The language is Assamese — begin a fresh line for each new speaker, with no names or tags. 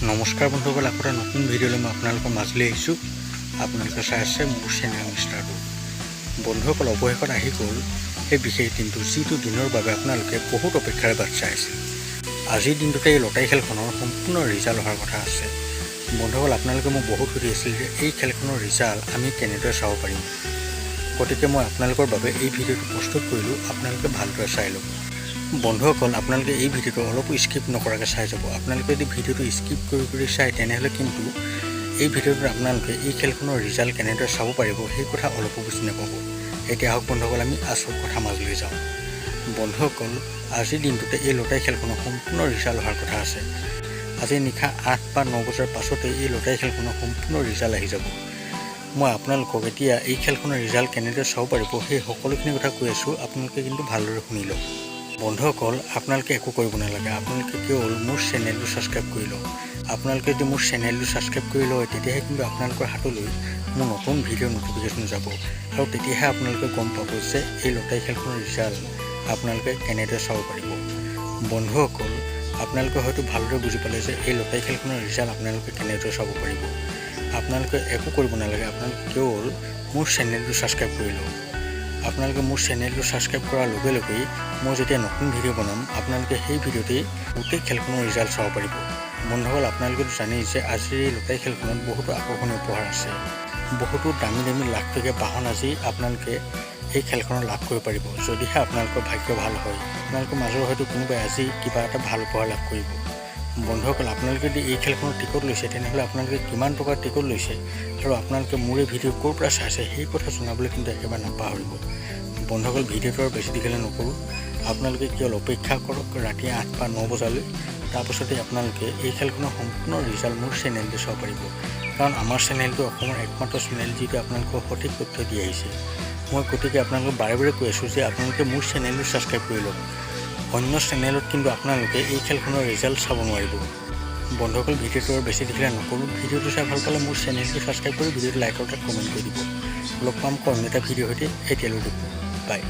নমস্কাৰ বন্ধুসকল, আকৌ এটা নতুন ভিডিঅ'লৈ মই আপোনালোকৰ মাজলৈ আহিছোঁ। আপোনালোকে চাই আছে মোৰ চেনেল মিষ্টাৰটো। বন্ধুসকল, অৱশেষত আহি গ'ল সেই বিশেষ দিনটো, যিটো দিনৰ বাবে আপোনালোকে বহুত অপেক্ষাৰে বাট চাই আছিল। আজিৰ দিনটোতে এই লটাৰী খেলখনৰ সম্পূৰ্ণ ৰিজাল্ট অহাৰ কথা আছে। বন্ধুসকল, আপোনালোকে মোক বহুত সুধি আছিল যে এই খেলখনৰ ৰিজাল্ট আমি কেনেদৰে চাব পাৰিম। গতিকে মই আপোনালোকৰ বাবে এই ভিডিঅ'টো প্ৰস্তুত কৰিলোঁ। আপোনালোকে ভালদৰে চাই লওক। বন্ধুসকল, আপোনালোকে এই ভিডিঅ'টো অলপো স্কিপ নকৰাকৈ চাই যাব। আপোনালোকে যদি ভিডিঅ'টো স্কিপ কৰি কৰি চায়, তেনেহ'লে কিন্তু এই ভিডিঅ'টোত আপোনালোকে এই খেলখনৰ ৰিজাল্ট কেনেদৰে চাব পাৰিব, সেই কথা অলপো বুজি নাপাব। এতিয়া আহক বন্ধুসকল, আমি আচল কথা মাজলৈ যাওঁ। বন্ধুসকল, আজিৰ দিনটোতে এই লটাৰী খেলখনৰ সম্পূৰ্ণ ৰিজাল্ট অহাৰ কথা আছে। আজি নিশা 8 বা 9 বজাৰ পাছতেই এই লটাৰী খেলখনৰ সম্পূৰ্ণ ৰিজাল্ট আহি যাব। মই আপোনালোকক এতিয়া এই খেলখনৰ ৰিজাল্ট কেনেদৰে চাব পাৰিব, সেই সকলোখিনি কথা কৈ আছোঁ। আপোনালোকে কিন্তু ভালদৰে শুনি লওক। বন্ধুসকল, আপোনালোকে একো কৰিব নালাগে। আপোনালোকে কেৱল মোৰ চেনেলটো ছাবস্ক্ৰাইব কৰি লওক। আপোনালোকে যদি মোৰ চেনেলটো ছাবস্ক্ৰাইব কৰি লয়, তেতিয়াহে কিন্তু আপোনালোকৰ হাতলৈ মোৰ নতুন ভিডিঅ' ন'টিফিকেশ্যন যাব আৰু তেতিয়াহে আপোনালোকে গম পাব যে এই লটাৰী খেলখনৰ ৰিজাল্ট আপোনালোকে কেনেদৰে চাব পাৰিব। বন্ধুসকল, আপোনালোকে হয়তো ভালদৰে বুজি পালে যে এই লটাৰী খেলখনৰ ৰিজাল্ট আপোনালোকে কেনেদৰে চাব পাৰিব। আপোনালোকে একো কৰিব নালাগে। আপোনালোকে কেৱল মোৰ চেনেলটো ছাবস্ক্ৰাইব কৰি লওক। আপোনালোকে মোৰ চেনেলটো ছাবস্ক্ৰাইব কৰাৰ লগে লগেই মই যেতিয়া নতুন ভিডিঅ' বনাম, আপোনালোকে সেই ভিডিঅ'তেই গোটেই খেলখনৰ ৰিজাল্ট চাব পাৰিব। বন্ধুসকল, আপোনালোকেতো জানেই যে আজিৰ এই লটাৰী খেলখনত বহুতো আকৰ্ষণীয় উপহাৰ আছে। বহুতো দামী দামী লাখটকীয়া বাহন আজি আপোনালোকে এই খেলখনত লাভ কৰিব পাৰিব, যদিহে আপোনালোকৰ ভাগ্য ভাল হয়। আপোনালোকৰ মাজৰ হয়তো কোনোবাই আজি কিবা এটা ভাল উপহাৰ লাভ কৰিব। বন্ধুসকল, আপোনালোকে যদি এই খেলখনত টিকট লৈছে, তেনেহ'লে আপোনালোকে কিমান টকাৰ টিকট লৈছে আৰু আপোনালোকে মোৰ এই ভিডিঅ' ক'ৰ পৰা চাইছে, সেই কথা জনাবলৈ কিন্তু একেবাৰে নাপাহৰিব। বন্ধুসকল, ভিডিঅ'টো আৰু বেছি দীঘলীয়া নকৰোঁ। আপোনালোকে কেৱল অপেক্ষা কৰক ৰাতি 8 বা 9 বজালৈ। তাৰপাছতে আপোনালোকে এই খেলখনৰ সম্পূৰ্ণ ৰিজাল্ট মোৰ চেনেলটো চাব পাৰিব। কাৰণ আমাৰ চেনেলটো অসমৰ একমাত্ৰ চেনেল, যিটো আপোনালোকক সঠিক তথ্য দি আহিছে। মই গতিকে আপোনালোকক বাৰে বাৰে কৈ আছোঁ যে আপোনালোকে মোৰ চেনেলটো ছাবস্ক্ৰাইব কৰি লওক। অন্য চেনেলত কিন্তু আপোনালোকে এই খেলখনৰ ৰিজাল্ট চাব নোৱাৰিব। বন্ধুসকল, ভিডিঅ'টো আৰু বেছি দীঘলীয়া নকৰোঁ। ভিডিঅ'টো চাই ভাল পালে মোৰ চেনেলটো ছাবস্ক্ৰাইব কৰি ভিডিঅ'টো লাইক আৰু কমেণ্ট কৰি দিব। লগ পাম অন্য এটা ভিডিঅ'ৰ সৈতে। এতিয়ালৈ বাই।